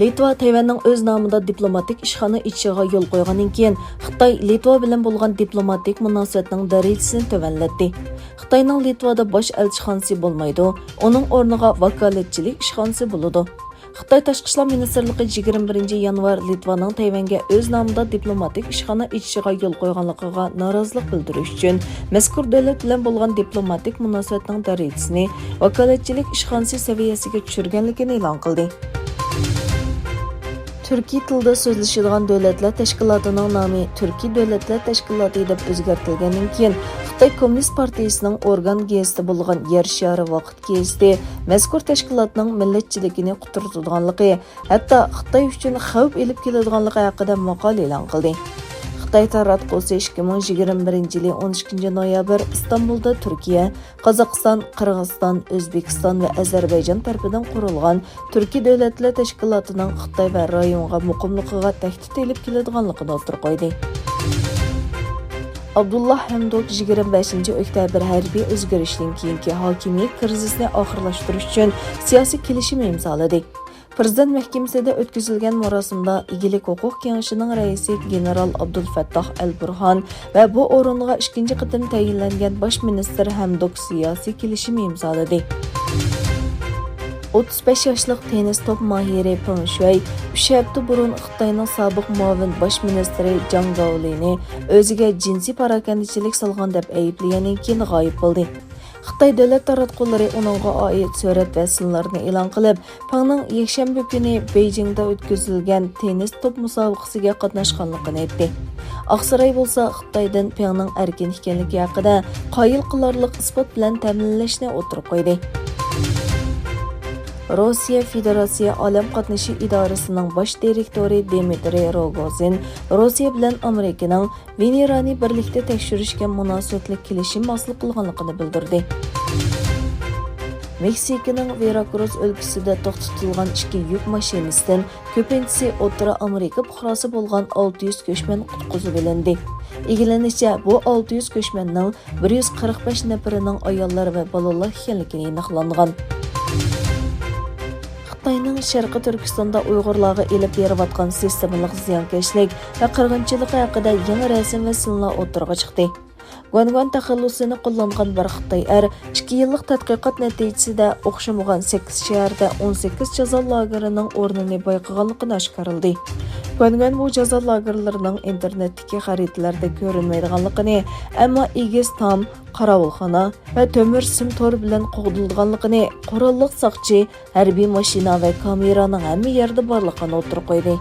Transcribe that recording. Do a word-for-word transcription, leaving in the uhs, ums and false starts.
لىتۋا تەيۋەننىڭ ئۆز نامىدا دىپلوماتىك ئىشخانا ئېچىشىغا يول قويغاندىن كېيىن، خىتاي لىتۋا بىلەن بولغان دىپلوماتىك مۇناسىۋەتنىڭ دەرىجىسىنى تۆۋەنلەتتى. خىتاينىڭ لىتۋادا باش ئەلچىخانىسى بولمايدۇ، ئۇنىڭ ئورنىغا ۋاكالەتچىلىك ئىشخانىسى بولىدۇ. خىتاي تاشقى ئىشلار مىنىستىرلىقى يىگىرمە بىرىنچى يانۋار لىتۋانىڭ تەيۋەنگە ئۆز نامىدا دىپلوماتىك ئىشخانا ئېچىشىغا يول قويغانلىقىغا نارازىلىق بىلدۈرۈش ئۈچۈن، مەزكۇر دۆلەت بىلەن بولغان دىپلوماتىك مۇناسىۋەتنىڭ دەرىجىسىنى ۋاكالەتچىلىك ئىشخانىسى سەۋىيەسىگە چۈشۈرگەنلىكىنى ئېلان قىلدى. تۈركىي تىلدا سۆزلىشىدىغان دۆلەتلەر تەشكىلاتىنىڭ نامى تۈركىي دۆلەتلەر تەشكىلاتى دەپ ئۆزگەرتىلگەندىن كېيىن، خىتاي كوممۇنىست پارتىيىسىنىڭ ئورگان گېزىتى بولغان يەر شارى ۋاقىت گېزىتى مەزكۇر تەشكىلاتنىڭ مىللەتچىلىكىنى قۇترىتىدىغانلىقى، ھەتتا خىتاي ئۈچۈن خەۋپ ئېلىپ كېلىدىغانلىقى ھەققىدە ماقالە ئېلان قىلدى. خىتاي تاراتقۇسى ئىككى مىڭ يىگىرمە بىرىنچى يىلى ئون ئىككىنچى نويابىر ئىستانبۇلدا تۈركىيە، قازاقىستان، قىرغىزىستان، ئۆزبېكىستان ۋە ئەزەربەيجان تەرىپىدىن قۇرۇلغان تۈركىي دۆلەتلەر تەشكىلاتىنىڭ خىتاي ۋە رايونغا مۇقىملىقىغا تەھدىت ئېلىپ كېلىدىغانلىقىنى ئوتتۇرىغا قويدى. ئابدۇللا ھەمدوك يىگىرمە بەشىنچى ئۆكتەبىر ھەربىي ئۆزگىرىشتىن كېيىنكى ھاكىمىيەت كىرىزىسىنى ئاخىرلاشتۇرۇش ئۈچۈن سىياسىي كېلىشىم ئىمزالىدى. پىرېزىدېنت مەھكىمىسىدە ئۆتكۈزۈلگەن مۇراسىمدا ئىگىلىك ھوقۇق كېڭىشىنىڭ رەئىسى گېنېرال ئابدۇلفەتتاھ ئەلبۇرھان ۋە بۇ ئورۇنغا ئىككىنچى قېتىم تەيىنلەنگەن باش مىنىستىر ھەمدوك سىياسىي كېلىشىم ئىمزالىدى. ئوتتۇز بەش ياشلىق تېننىس توپ ماھىرى پېڭ شۈەي ئۈچ ھەپتە بۇرۇن خىتاينىڭ سابىق مۇئاۋىن باش مىنىستىرى جاڭ گاۋلىنى ئۆزىگە جىنسىي پاراكەندىچىلىك سالغان دەپ ئەيىبلىگەندىن كېيىن غايىب بولدى. خىتاي دۆلەت تاراتقۇلىرى ئۇنىڭغا ئائىت سۈرەت ۋە سىنلارنى ئېلان قىلىپ، پېڭنىڭ يەكشەنبە كۈنى بېيجىڭدا ئۆتكۈزۈلگەن تېننىس توپ مۇسابىقىسىگە قاتناشقانلىقىنى ئېيتتى. ئاقساراي بولسا خىتايدىن پېڭنىڭ ئەركىن ئىكەنلىكى ھەققىدە قايىل قىلارلىق ئىسپات بىلەن تەمىنلەشنى ئوتتۇرىغا قويدى. روسىيە فېدېراتسىيە ئالەم قاتنىشى ئىدارىسىنىڭ باش دىرېكتورى دىمىترىي روگوزىن روسىيە بىلەن ئامېرىكىنىڭ ۋېنېرانى بىرلىكتە تەكشۈرۈشكە مۇناسىۋەتلىك كېلىشىم ھاسىل قىلغانلىقىنى بىلدۈردى. مېكسىكىنىڭ ۋېراكروس ئۆلكىسىدە توختىتىلغان ئىككى يۈك ماشىنىسىدىن كۆپىنچىسى ئوتتۇرا ئامېرىكا پۇقراسى بولغان ئالتە يۈز كۆچمەن قۇتقۇزۇۋېلىندى. ئىگىلىنىشىچە، بۇ ئالتە يۈز كۆچمەننىڭ بىر يۈز قىرىق بەش نەپىرىنىڭ ئاياللار ۋە بالىلار ئىكەنلىكى ئېنىقلانغان. خىتاينىڭ شەرقىي تۈركىستاندا ئۇيغۇرلارغا ئېلىپ بېرىۋاتقان سىستېمىلىق زىيانكەشلىك ۋە قىرغىنچىلىقى ھەققىدە يېڭى رەسىم ۋە سىنلار ئوتتۇرىغا چىقتى. گۇەنگۇەن تەخەللۇسىنى قوللانغان بىر خىتاي ئەر ئىككى يىللىق تەتقىقات نەتىجىسىدە ئوخشىمىغان سەككىز شەھەردە ئون سەككىز جازا لاگېرىنىڭ ئورنىنى بايقىغانلىقىنى ئاشكارىلىدى. گۇەنگۇەن بۇ جازا لاگېرلىرىنىڭ ئىنتېرنېتتىكى خەرىتىلەردە كۆرۈنمەيدىغانلىقىنى، ئەمما ئېگىز تام، قاراۋۇلخانا ۋە تۆمۈر سىم تورى بىلەن قوغدىلىدىغانلىقىنى، قوراللىق ساقچى، ھەربىي ماشىنا ۋە كامېرانىڭ ھەممە يەردە بارلىقىنى ئوتتۇرىغا قويدى.